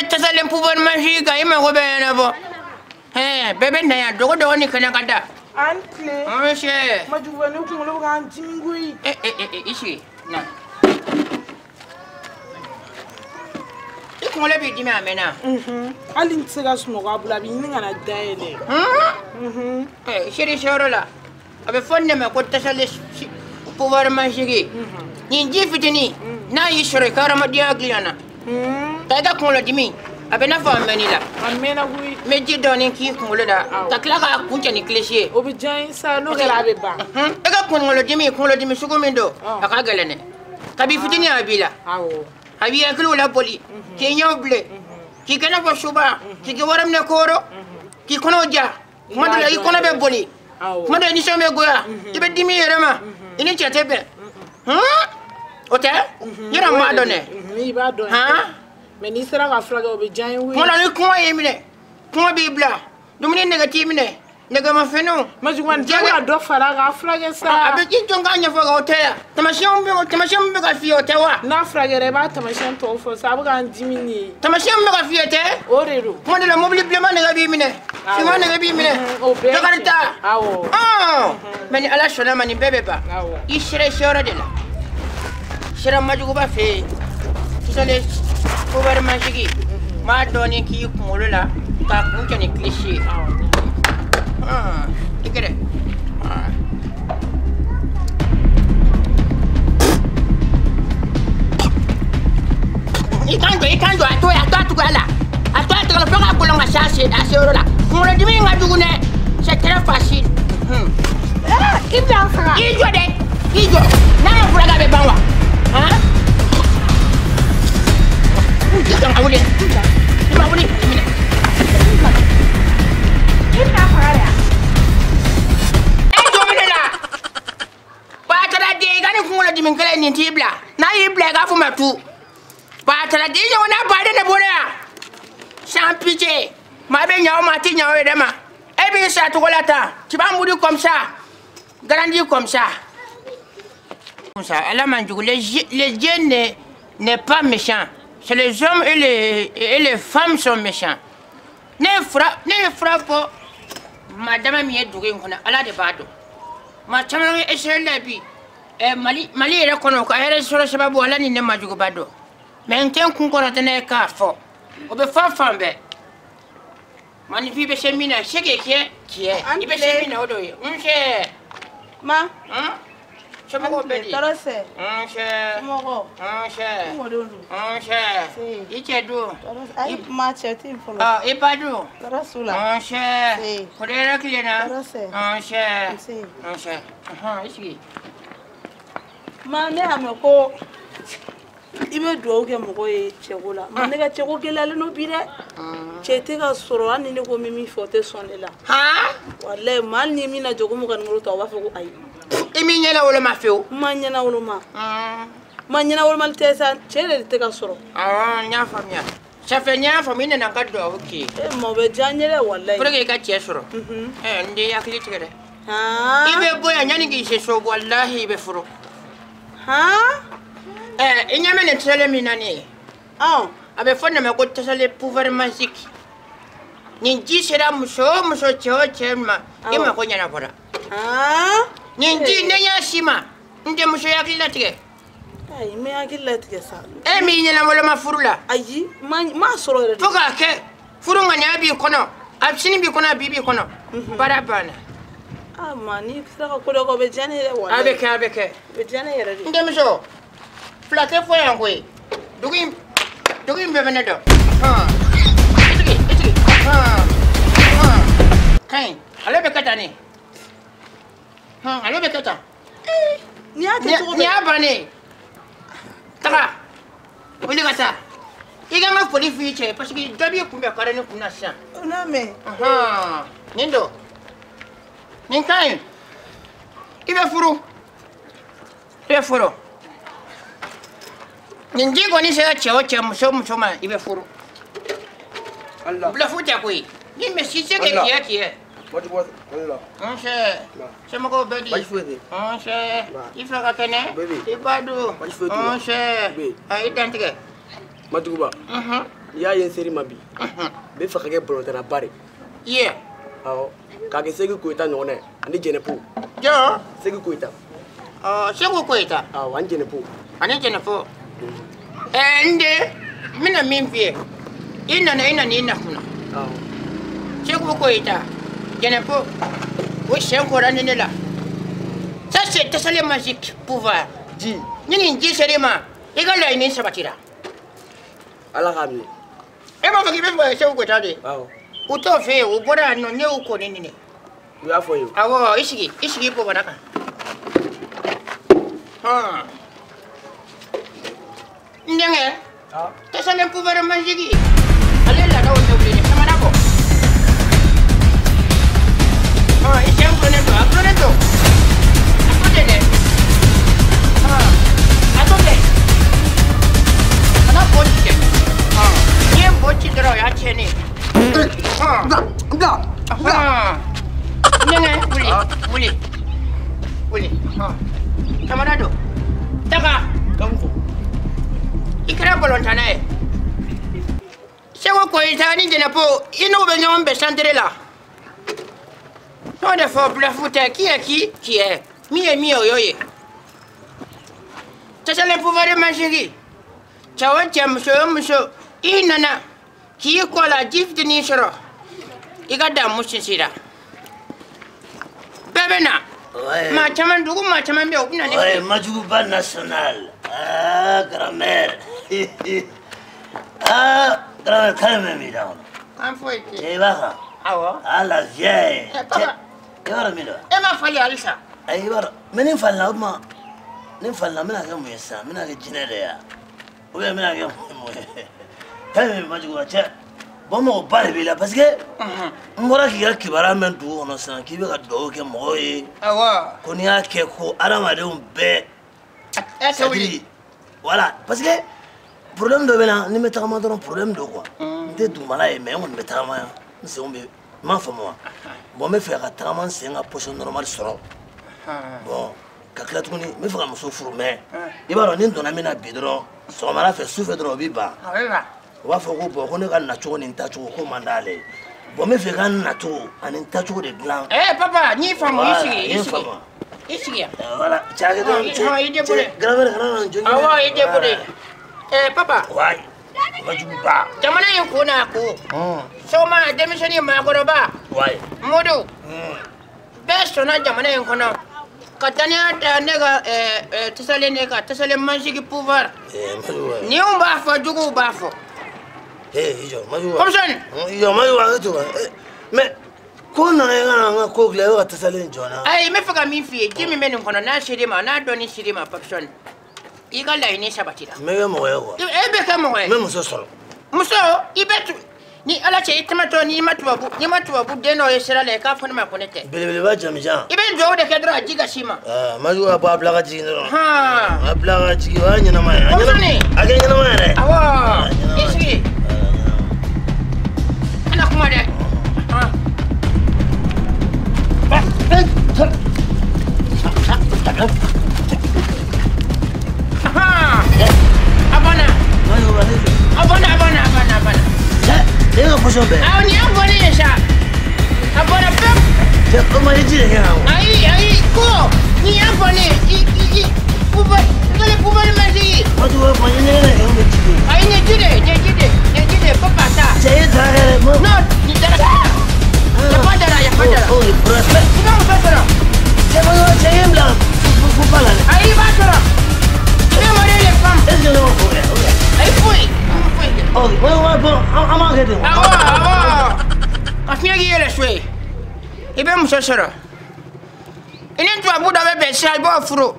bɛ tasalen pouvoir magique kan, i mago bɛ ɲɛnabɔ. Ɛɛ, bɛɛ bɛ na yan, dogo dogo ni kɛnɛ ka da. An tile. Monsieur. Majuguba, ne kunkolo bɛ k'an dimi koyi. I sigi, na. I kunkolo b'i dimi a mɛnna. Hali n tɛ se ka sunɔgɔ a bolo, a bɛ ɲini ka na dayɛlɛ. Seri seyɔrɔ la, a bɛ fɔ nin de ma ko tasalen pouvoir magique. Nin ji fitinin, n'a y'i sɔrɔ i ka hadamadenya dilanna. Ka i ka kunkolodimi, a bɛ n'a fɔ a mɛnn'i la. A mɛnna koyi. N bɛ ji dɔɔnin k'i kunkolo la, ka tila k'a kuncɛ ni kilisi ye. O bɛ diya n ye sa, n'o kɛra a bɛ ban. E ka kunkolodimi, kunkolodimi sugu min don, a ka gɛlɛn dɛ. Kabi fitinin a b'i la. A b'i hakiliw laboli, k'i ɲɛw bilen, k'i kɛ n'a fɔ suba, k'i kɛ wariminɛ kooro, k'i kɔnɔw ja. Kuma dɔ la i kɔnɔ bɛ boli, kuma dɔ la i nisɔn bɛ goya, i bɛ dimi i yɛrɛ ma, i ni cɛ tɛ bɛn. O tɛ? Yɔrɔ n b'a dɔn dɛ. I b'a dɔn. Mais n'i sera ka furakɛ o bɛ diya n ye koyi. Kuma dɔ ni kɔngɔ y'i minɛ, kɔngɔ b'i bila, dumuni nege t'i minɛ, nɛgɛmafɛnw. Majuguba, nin tɛ ka dɔ fara a kan, a furakɛ sa. A bɛ i jɔ n k'a ɲɛfɔ o tɛ yan. Tamasiyɛnw bɛ tamasiyɛn min bɛ ka f'i ye o tɛ wa? N'a furakɛra i b'a tamasiyɛn tɔw fɔ sa, a bɛ k'an dimi nin ye. Tamasiyɛn min bɛ ka f'i ye tɛ? O de don. Kuma dɔ la mobili bilenman nɛgɛ b'i minɛ, finman nɛgɛ b'i minɛ, Jakarta. Awɔ. Mais ni Ala sɔnna ma nin bɛɛ bɛ ban. I sera i seyɔrɔ de la. Sera Majuguba fɛ yen. Tasalen pouvoir magique. N b'a dɔɔnin k'i kunkolo la k'a kuncɛ ni kilisi ye. I gɛrɛ. I kan jɔ, i kan jɔ, a to yen, a to a cogoya la. A to a cogoya la fo k'a kolon ka se a seyɔrɔ la. Kunkolodimi in ka jugu dɛ. C'est très facile. I bɛna n faga. I jɔ dɛ, i jɔ. N'a ma furakɛ a bɛ ban wa? I jɔ ka wuli. I ma wuli, i minɛ. I bɛna n faga de wa? E jɔ bɛ ne la. Batara den, i ka nin kunkolodimi kelen nin t'i bila. N'a y'i bila i k'a fɔ ma tu. Batara den ɲɔgɔnna baden de bolo yan. Sans pitié. Maa bɛ ɲa o ma, a tɛ ɲa o yɛrɛ ma. E b'i sa cogo la tan. Tu vas mourir comme ça. Grandir comme ça. Comme ça. Allah man jugu. Les dieux n'est pas méchant. C'est les hommes et les femmes sont méchants. Ne ye fura bɔ maa dama min ye dugu in kɔnɔ, Ala de b'a dɔn. Maa caman bɛ essayer la bi. Mali yɛrɛ kɔnɔ, ka hɛrɛ sɔrɔ sababu Ala ni ne Majuguba dɔn. Mais n tɛ n kun kɔrɔtɛ n'a ye k'a fɔ. O bɛ fɔ fan bɛɛ. Maninfin bɛ se min na, se k'i kɛ tiɲɛ. I bɛ se min na o de ye. Nse. Ma. Somɔgɔw bɛ di? Tɔɔrɔ sɛ. Nse. Somɔgɔw. Nse. Mɔdenw dun? Nse. I cɛ dun? Ayi, ma cɛ tɛ yen fɔlɔ. I ba dun? Tɔɔrɔ s'u la. Nse. Ko de yɛrɛ tilenna? Tɔɔrɔ sɛ. Nse. Nse. I sigi. Ma, ne y'a mɛn ko i bɛ dugawu kɛ mɔgɔ ye cɛko la. Ma, ne ka cɛko gɛlɛyalen don bi dɛ. Cɛ tɛ ka sɔrɔ, hali ni ne ko n bɛ min fɔ o tɛ sɔn ne la. Walayi, ma, hali ni min na jɔ ko m'u ka nimoro ta, o b'a fɔ ko ayi. I m'i ɲɛna woloma fiyewu? N ma ɲɛna woloma. Ma ɲɛna wolomali tɛ sa, cɛ de tɛ ka sɔrɔ. Awɔ, n y'a faamuya. Ça fait n y'a faamu, i nana n ka dugawu k'i ye. Ma, o bɛ diya n ye dɛ, walayi. Pour que i ka cɛ sɔrɔ. N den hakili tigɛ dɛ. I bɛ bɔ yan yanni k'i se so, walahi i bɛ furu. I ɲɛ bɛ nin tasalen min na nin ye. A bɛ fɔ nin ma ko tasalen pouvoir magique. Nin ji sera muso o muso, cɛ o cɛ ma, i mako ɲɛnabɔra. Nin ji ne y'a si ma, n denmuso hakili latigɛ. Ayi, n bɛ hakili latigɛ sa. E m'i ɲɛna woloma furu la? Ayi, n m'a sɔrɔ yɛrɛ de. Fo k'a kɛ furu ŋaniya b'i kɔnɔ, a sini b'i kɔnɔ, a bi b'i kɔnɔ. Baara banna. Ma, n'i sera ka ko dɔ kɛ, o bɛ diya ne yɛrɛ walayi. A bɛ kɛ, a bɛ kɛ. O bɛ diya ne yɛrɛ de. N denmuso, fila tɛ fɔ yan koyi. Dugu in bɛɛ bɛ ne dɔn. I sigi, i sigi. Ka ɲi, ale bɛ kɛ tan de. Ale bɛ kɛ tan. N'i y'a kɛ cogo bɛɛ. Nin y'a bannen ye. Taga, wuli ka taa. I ka n ka foli f'i cɛ ye parce que dɔ b'i kunbɛn kari ni kun na sisan. O n'a mɛn. Nin don. Nin ka ɲi. I bɛ furu. I bɛ furu. Nin ji kɔni sera cɛ o cɛ, muso o muso ma, i bɛ furu. Bluff tɛ koyi. Ni mais si c'est que tiɲɛ tiɲɛ. Nse. Somɔgɔw bɛ di? Nse. I fa ka kɛnɛ? I ba dun? Nse. I dantigɛ. Majuguba. N'i y'a ye n ser'i ma bi n bɛ fɛ ka kɛ balontanna de ye. Awɔ, k'a kɛ Seku Koyita ɲɔgɔnna ye ani Jɛnɛpo. Jɔn? Seku Koyita. Ɔ, Seku Koyita. Awɔ, ani Jɛnɛpo. Ani Jɛnɛpo. Ɛɛ n den, n bɛna min f'i ye, i nana i nana i nakun na. Awɔ. Seku Koyita, Jɛnɛpo, o sen kɔra ni ne la. Ça c'est Tessale magique pouvoir. Ji. Ni nin ji ser'i ma, i ka laɲini sabatira. Ala k'a minɛ. E b'a fɔ k'i bɛ fɛ ka Seku Koyita de ye? Awɔ. U t'o fɛ yen, u bɔra yan nɔ, ne y'u ko ni nin de. U y'a fɔ ye o. Awɔ, i sigi, i sigi i bobara kan. Hɔn. N denkɛ, Tessale pouvoir magique, ale laadaw tɛ wuli dɛ, samara bɔ. Hɔn, i sen gulonnen don, a gulonnen don. A to ten dɛ. Hɔn, a to ten. Kana bo ci dɛ. Hɔn, n'i ye bo ci dɔrɔn o y'a tiɲɛnen ye. Hɔn. Bila, bila. Hɔn. N denkɛ, wuli, wuli, wuli. Hɔn. Samara don. Taga. Ka mun fɔ? I kɛra balontanna ye. Seku Koyita ni Jɛnɛpo, i n'u bɛ ɲɔgɔn bɛn santere la. N'o de fɔ bluff tɛ, qui est qui, qui est. Min ye min ye, o y'o ye. Tessale pouvoir magique. Cɛ o cɛ, muso o muso, i nana k'i kɔ la ji fitinin sɔrɔ, i ka damu sinsinra. Bɛɛ bɛ na. Maa caman, dugu maa caman bɛ yen, u bɛ na ne fɛ Ouais, Madjouba national. Ah, grand-mère. Ah, grand-mère, quand même, il a. Kan foyi tɛ. Cɛ i b'a kan. Awɔ. Ah, la vieille. Eh, papa. I b'a dɔn min don wa? E ma falen halisa. Ayi, i b'a dɔn. Mais ni n falenna, o tuma, ni n falenna, n bɛna kɛ mun ye sisan? N bɛna kɛ jinɛ de ye wa? Ou bien n bɛna kɛ mun ye? Quand même, Madjouba, cɛ. Bon, mɔgɔba de b'i la parce que n bɔra k'i ka kibaruya mɛn dugu kɔnɔ sisan k'i bɛ ka dugawu kɛ mɔgɔw ye. Awɔ. Ko n'i y'a kɛ ko adamadenw bɛɛ. E tɛ wuli. Voilà, parce que problème dɔ bɛ na, ni n bɛ tagama dɔrɔn problème don quoi. N tɛ dugumala ye mais n kɔni bɛ tagama yan, n senw bɛ, n m'a faamu wa? Bon, n bɛ fɛ ka tagama n sen ka position normale sɔrɔ. Bon, ka tila tuguni n bɛ fɛ ka muso furu mais i b'a dɔn ni n donna min na bi dɔrɔn sɔgɔmada fɛ sufɛ dɔrɔn o b'i ban. A bɛ ban. U b'a fɔ ko bon ko ne ka nacogo ni n taacogo ko man d'ale ye. Bon, n bɛ fɛ ka n nacogo ani n taacogo de dilan. Eh papa, n'i faamu, i sigi, i N ye sigi. faamu. I sigi yan. Voilà, cɛ hakɛ to. Hɔn, i débrouille. Grand-mère kana na n jogin dɛ. Awɔ, i débrouille. Eh papa. Wayi, Madjouba. Jamana in ko n'a ko. Soma denmisɛnnin maakɔrɔba. Wayi. Modu. Bɛɛ sɔnna jamana in kɔnɔ. Ka danaya da ne ka Tessale ne ka Tessale magique pouvoir. Eh, Madjouba. Ninw b'a fɔ, juguw b'a fɔ. Eh, i jɔ, Madjouba. Komisɛni. I jɔ, Madjouba, hakɛ to. Mais ko nana i ka na n ka ko dilan, i bɛ ka Tessale in jɔ n na. Ayi, n bɛ fɛ ka min f'i ye, ji min bɛ nin kɔnɔ, n'a ser'i ma, n'a dɔɔni ser'i ma, Papsɔni, i ka laɲini sabatira. N bɛ kɛ mɔgɔ ye quoi. E bɛ kɛ mɔgɔ ye. N bɛ muso sɔrɔ. Muso, i bɛ tu ni Ala cɛ i tamatɔ n'i ma tubabu n'i ma tubabu den dɔ ye sira la i k'a fɔ ne ma ko ne tɛ. Belebeleba jamujan. I bɛ dugawu de kɛ dɔrɔn a ji ka s'i ma. Aa, Madjouba, bɔ a bila ka jigin dɔrɔn. Hɔn. A bila ka jigin, o y'a ɲɛnama ye. Komisɛni. A kɛ ɲɛnama yɛrɛ. Awɔ, i sigi. Kana kuma dɛ. Hɔn. Hɔn. A banna. Madjouba, ne jɔ. A banna, a banna, a banna, a banna. Cɛ, e ka position bɛɛ. Awɔ, nin y'an bɔlen ye sa. A bɔra pewu. Cɛ, o ma i ji de kɛ yan o. Ayi, ayi, ko nin y'an bɔlen ye. I pouvoir, Tessale pouvoir magique. Madjouba, bon, i ɲɛgɛn de kɛ, n bɛ ji de. Ayi, nin ye ji de ye, nin ye ji de ye, nin ye ji de ye, papa ta. Cɛ, e daraka yɛrɛ. Non, nin daraka. Y a pas dara, y a pas dara. Oh, respect. I bɛ muso sɔrɔ. Cɛ, Madjouba, cɛ, i ye n bila fo ba la dɛ. Ayi, i b'a sɔrɔ. I bɛ marier les femmes. Est-ce que ne ma fo kɛ? Ayi, foyi. Foyi kɛ. Ok, Madjouba, bon, an b'a kɛ ten. Awɔ, awɔ. Ka fiɲɛ k'i yɛrɛ so ye. I bɛ muso sɔrɔ. I ni tubabu dɔ bɛ bɛn sisan, i b'o furu.